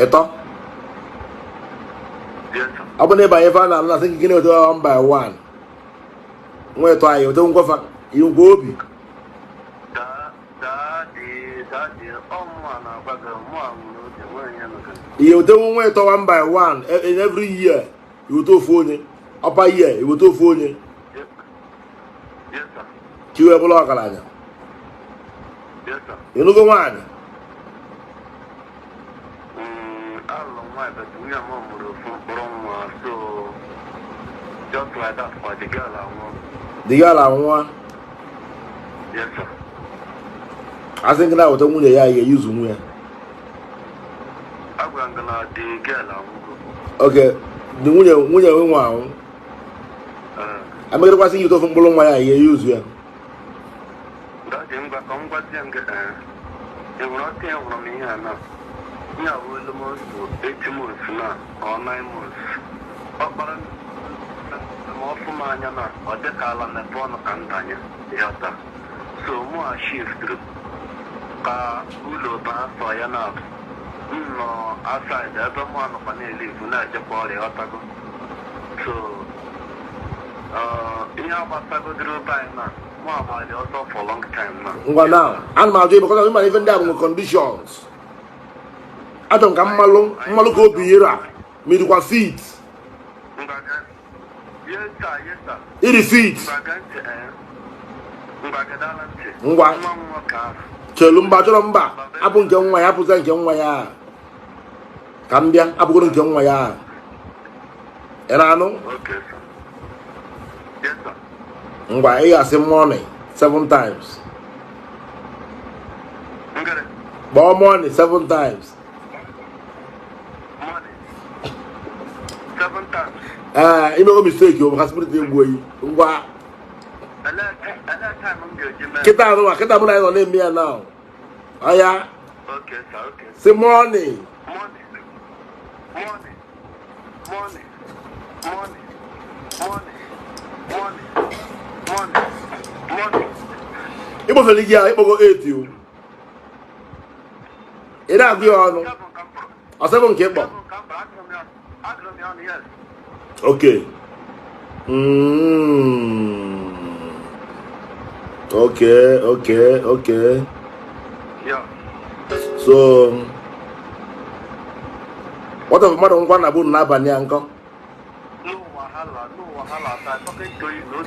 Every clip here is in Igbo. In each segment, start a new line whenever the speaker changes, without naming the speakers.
Ịtọ.
Yes, sir.
Ọ bụ na ịbanye ife a na-alụ na sị gị gịnị weta one by one. Nwa ịtọ anyị weta ngwafa ngwa obi.
Daddy, daddy, ọ mụa na-agwa gị, mụa nwere obi, nwere ihe maka.
Ihe weta nwa ịtọ one by one in every year, iweta ofu onye. Upper year, iweta ofu onye.
Yes, sir.
Ka iwee bụrụ ọgaranya.
Yes, sir.
Ịnụgo nwaanyị?
Alụ nwaanyị, but nwunye m mụrụ ofu mkpụrụ nwa, so just like that for the girl anwụọ.
The girl anwụọ?
Yes, sir.
Asị gị na-weta nwunye ya, ya eyuzu nwunye.
Agwara m gị na the girl anwụgo.
Okay, the nwunye nwe anwụ.
Ee.
Amegidekwasị gị ofu mkpụrụ nwa ya, ya eyuzu ya.
Daddy, ngwa, ka m gwazie m gị, ee. Ị hụrụ ọtụ ya, hụrụ m ihe a na ihe a bụ almost 8 months na or 9 months. Ọkpara ma ọfụ m anya na ọ dịka ala mepe ọnụ ka m danye ịghọta. So mụ a shift ka ụlọ baa sọ ya na m nọ outside ebe mụ anọkwa na-ele ibu na-ejekwa ọrịa, ghọtago. So ihe agbasagodoro be anyị na mụ agbalị ọsọ for long time na.
Ngwa, now ana m ajụ ịbakọta ịma ife ndị a bụ nwe conditions. Achọrọ m ka mmalụ mmalụ ka obi yira ma ịdịkwa fit.
Ngwa, yes sir, yes sir.
Ịdị fit?
Ngwa, gee ntị, ee, ngwa, gedala ntị.
Ngwa.
Nwa m nwoke ahụ.
Chelu, mba, chọrọ mba abụ nke nwa ya, apụza nke nwa ya ka m bịa abụgoro nke nwa ya. Ị na-anụ?
Okay, sir. Yes, sir.
Ngwa, ị ga-asị "money" seven times.
Ngere?
Kpọọ "money" seven times.
"Money" seven times.
Ee, imego mistake o maka spirit egbu oyi. Ngwa.
Ele time m ga-eji mee?
Kịta anụwa, kịta mụ na anyị nọ na-eme ya now. Ọya.
Okay, sir, okay.
Si "money".
Money, money, money, money, money, money, money, money.
Ịkpọfere gị ya, ịkpọgo 8 o. Ị na-agụ ya ọnụ.
Seven ka m kpọrọ.
Ọ seven nke ịkpọ?
Seven ka m kpọrọ. Agụrụ m ya, agụrụ m ya ọnụ, yes.
Okay. Okay.
Yeah.
So, what of mmadụ ngwa na bụ n'abalị a nkọ?
No wahala, no wahala. As I talking to you, no,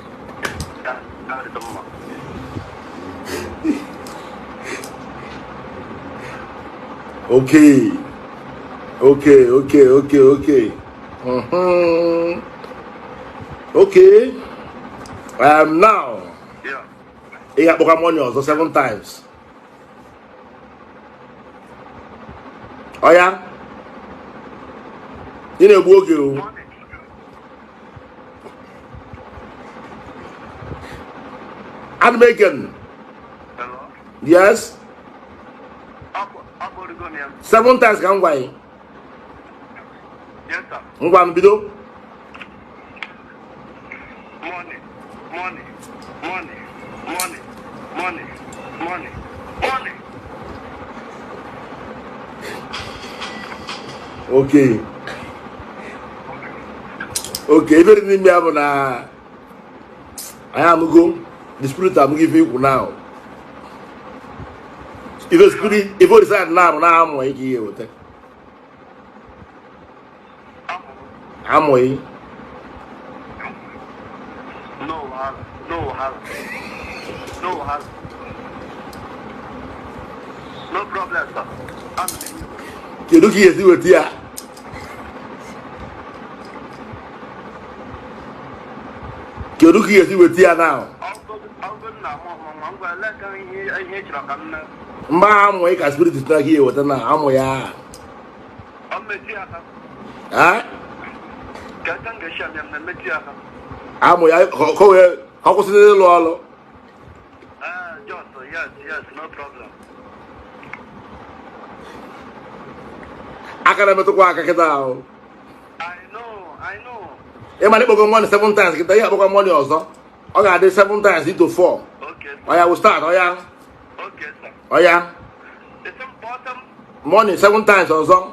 that that is the mma.
Okay. Okay. Now, ị ga-akpọkwa "money" ọzọ seven times. Ọya, ị na-egbu oge o.
Money.
Ana m eken.
Hello?
Yes.
Akpọrọgo m ya.
Seven times ka m gwa gị.
Yes, sir.
Ngwa m bido.
Money, money, money, money, money, money, money.
Okay, ife dị n'ime ya bụ na anyị anụgo, the spirit anụgo ife ikwu now. Ife spirit, ife o decide now bụ na amụghị ka ihe eweta. Amụghị.
No wahala, no wahala, no wahala. No problem, sir. Ana m enye.
Kedu ka ị ga-esi weta ya? Kedu ka ị ga-esi weta ya now?
Ọgụ nna m ọhụrụ nwa, ngwa, ele ka ihe ị chọrọ ka m mee?
Mgbe amụghị ka spirit si na ka ihe eweta na amụ ya.
Ọ mmetụ ya aka.
Ha?
Ka aka m ga-esi amịa m na mmetụ ya aka.
Amụ ya ka o wee ka ọ kwụsị n'ịlụ ọrụ.
Ah, just, yes, no problem.
Aka na-emetụkwa aka kịta ahụ.
I know, I know.
Ịma na ịkpọgo "money" seven times kịta, ihe akpọkwa "money" ọzọ, ọ ga-adị seven times into four.
Okay, sir.
Ọya, we start. Ọya.
Okay, sir.
Ọya.
It's important.
"Money" seven times ọzọ.